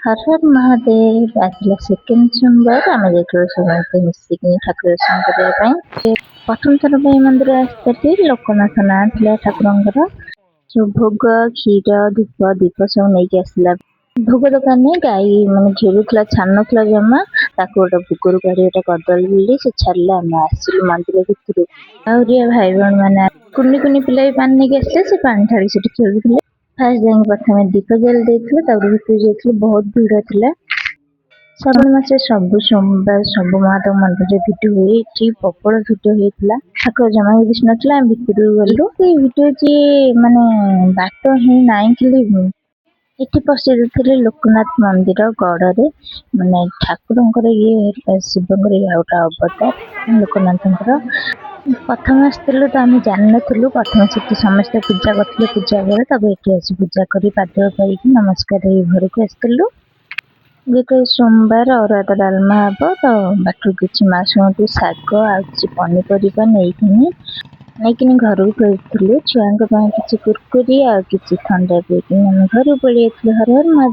ହର ହର ମହାଦେବ। ଆସିଲା ସେକେଣ୍ଡ ସୋମବାର, ଆମେ ଯାଇଥିଲୁ ସମସ୍ତେ ମିଶିକି ଠାକୁର ଦର୍ଶନ କରିବା ପାଇଁ। ପ୍ରଥମ ଥର ପାଇଁ ମନ୍ଦିର ଆସିଥିଲି। ଲୋକନାଥ ନାଁ ଥିଲା ଠାକୁରଙ୍କର। ସବୁ ଭୋଗ, କ୍ଷୀର, ଧୂପ, ଦୀପ ସବୁ ନେଇକି ଆସିଲା। ଭୋଗ ଦୋକାନରେ ଗାଈ ମାନେ ଝୁରୁଥିଲା, ଛାଡୁନଥିଲା ଜମା। ତାକୁ ଗୋଟେ ଭୋଗରୁ କାଢି ଗୋଟେ କଦଳୀ ଦେଲି, ସେ ଛାଡିଲା। ଆମେ ଆସିଲୁ ମନ୍ଦିର ଭିତରୁ। ଆହୁରି ଭାଇ ଭଉଣୀ ମାନେ, କୁନି କୁନି ପିଲା ବି ପାଣି ନେଇକି ଆସିଲେ। ସେ ପାଣି ଢାଳି ସେଠି ଖେଳୁଥିଲେ। ଫାଷ୍ଟ ଯାଇକି ପ୍ରଥମେ ଦୀପ ଜାଳି ଦେଇଥିଲୁ, ତାପରେ ଭିତରକୁ ଯାଇଥିଲୁ। ବହୁତ ଭିଡ ଥିଲା। ଶ୍ରାବଣ ମାସରେ ସବୁ ସୋମବାର ସବୁ ମହାଦେବ ମନ୍ଦିରରେ ଭିଡ ହୁଏ। ଏଠି ପ୍ରବଳ ଭିଡ ହେଇଥିଲା। ଠାକୁର ଜମା ବି ଦିଶୁନଥିଲା। ଆମେ ଭିତରକୁ ଗଲୁ, ଏତେ ଭିଡ ଯେ ମାନେ ବାଟ ହିଁ ନାହିଁ। ଖାଲି ଏଠି ପ୍ରସିଦ୍ଧ ଥିଲେ ଲୋକନାଥ ମନ୍ଦିର ଗଡରେ, ମାନେ ଠାକୁରଙ୍କର ଇଏ ଶିବଙ୍କର ଇଏ ଆଉ ଗୋଟେ ଅବତାର ଲୋକନାଥଙ୍କର। ପ୍ରଥମେ ଆସିଥିଲୁ ତ ଆମେ ଜାଣିନଥିଲୁ। ପ୍ରଥମେ ସେଠି ସମସ୍ତେ ପୂଜା କରିଥିଲେ। ପୂଜା ପରେ ତାକୁ ଏଠି ଆସି ପୂଜା କରି, ପାଦୁକ ପାଇକି, ନମସ୍କାର ହେଇ ଘରକୁ ଆସିଥିଲୁ। ଯେହେତୁ ସୋମବାର ଅରୁଆ ଭାତ ଡାଲମା ହବ, ତ ବାଟରୁ କିଛି ମାଉସୀଙ୍କଠୁ ଶାଗ ଆଉ କିଛି ପନିପରିବା ନେଇକିନି ଘରକୁ ଫେରୁଥିଲୁ। ଛୁଆଙ୍କ ପାଇଁ କିଛି କୁରକୁରି ଆଉ କିଛି ଥଣ୍ଡା ପିଇକିନି ଆମେ ଘରକୁ ପଳେଇ ଯାଇଥିଲୁ। ହର ହର ମହାଦେବ।